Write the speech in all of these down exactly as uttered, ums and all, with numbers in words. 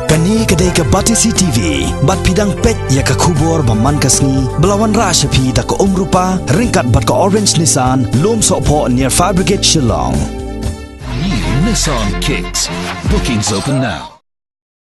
Kane ka dei ka Batesi T V, bad phi dang peit ïa ka khubor ba man ka sngi, ba la wanrah sha phi da ka Umrupa, ryngkat bad ka Orange Nissan, Lumsohphoh near Fire Brigade Shillong. New Nissan Kicks. Bookings open now.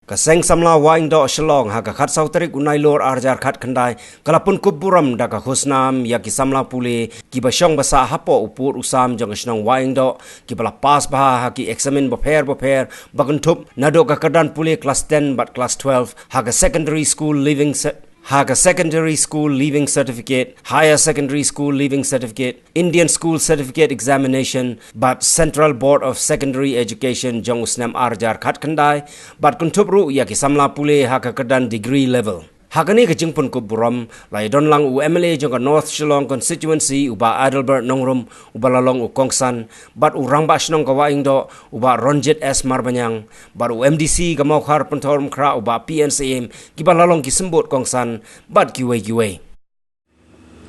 Ka Seng Samla Wahingdoh Shillong ha ka khatsaw tarik u Nailur arhajar khatkhyndai, ka la pynkup burom da ka khusnam ïa ki samla pule, kiba shong ba sah hapoh u pud u sam jong ka shnong Wahingdoh, kiba la pass bha ha ki eksamin bapher bapher, ba kynthup naduh ka kyrdan pule klas ten bad klas twelve, ha ka secondary school leaving cer-, ha ka secondary school leaving certificate, higher secondary school leaving certificate, Indian School Certificate Examination, bad Central Board of Secondary Education jong u snem arhajar khatkhyndai, bad kynthup ruh ïa ki samla pule ha ka kyrdan degree level. Ha kane ka jingpynkup burom, la ïadon lang u M L A jong ka North Shillong Constituency, u Bah Adelbert Nongrum, uba la long u kongsan, bad u Rangbah Shnong ka Wahingdoh, u Bah Ronjit S Marbaniang, bad u M D C ka Mawkhar Pynthorumkhrah, u Bah P N Syiem, kiba la long ki symbud kongsan, bad kiwei kiwei.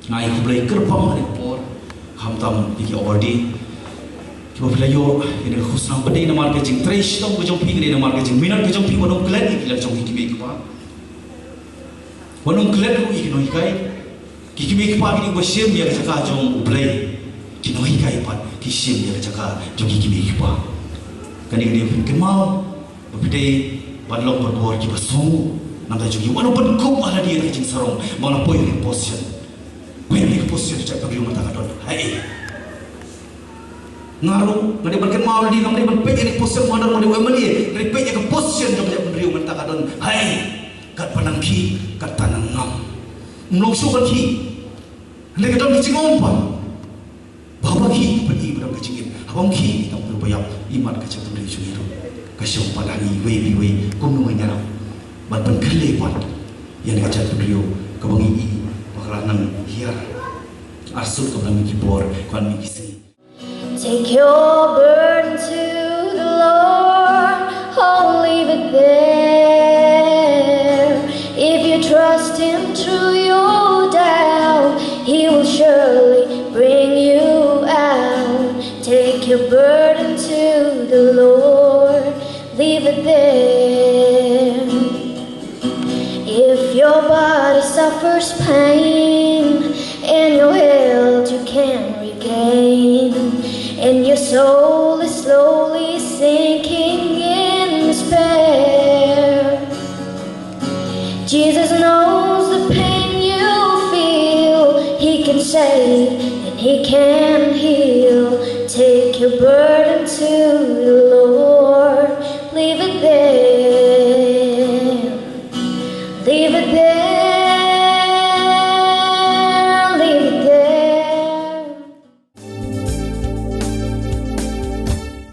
Nga ai khublei kyrpang ha kane ka por, khamtam ïa ki awardee kiba phi la ïoh ïa kane ka khusnam, ba dei namar ka jingtrei shitom ka jong phi, ka dei namar ka jingminot ka jong phi, ban ym klet ïa ki la jong ki kmie ki kpa, ban ym klet ruh ïa ki nonghikai. Ki kmie ki kpa ki dei ba shim ïa ka jaka jong U Blei, ki nonghikai pat ki shim ïa ka jaka jong ki kmie ki kpa. Kane ka dei ban pynkynmaw ba phi dei ban long bor bor kiba sngewnguh na ka jong ngi. Wat nym pynkup ha lade da ka jingsarong ba nga la poi ha ka position. Poi ha ka position jait bynriew mynta ka don. Haei. Nga ruh nga dei ban kynmaw lade, nga dei ban peit ïa ka position ba nga don, nga dei u M L A, nga dei peit ïa ka position jong jait bynriew mynta ka don. Haei. Katba nang khie, katta nang ngam. Ym long shuh ban khie. Hynrei ka don ka jingong pat. Ba haba khie, ba i ba don ka jingim. Haba ym khie, i tang u briew ba ïap, imat ka jaitbynriew jong ngi ruh ka shong pat ha ngi iwei pa iwei, kumno ngin ïarap ban pynkhreh pat ïa kane ka jaitbynriew kaba ngi i ba ka la nang hiar arsut, kaba la mih ki por, kaba la mih ki sngi. Take your burden to the Lord, oh, leave it there. If you trust Him through your doubt, He will surely bring you out. Take your burden to the Lord, leave it there. If your body suffers pain and your health you can't regain, and your soul is slowly sinking in despair, Jesus knows the pain you feel. He can save and He can heal. Take your burden to the Lord. Leave it there. Leave it there.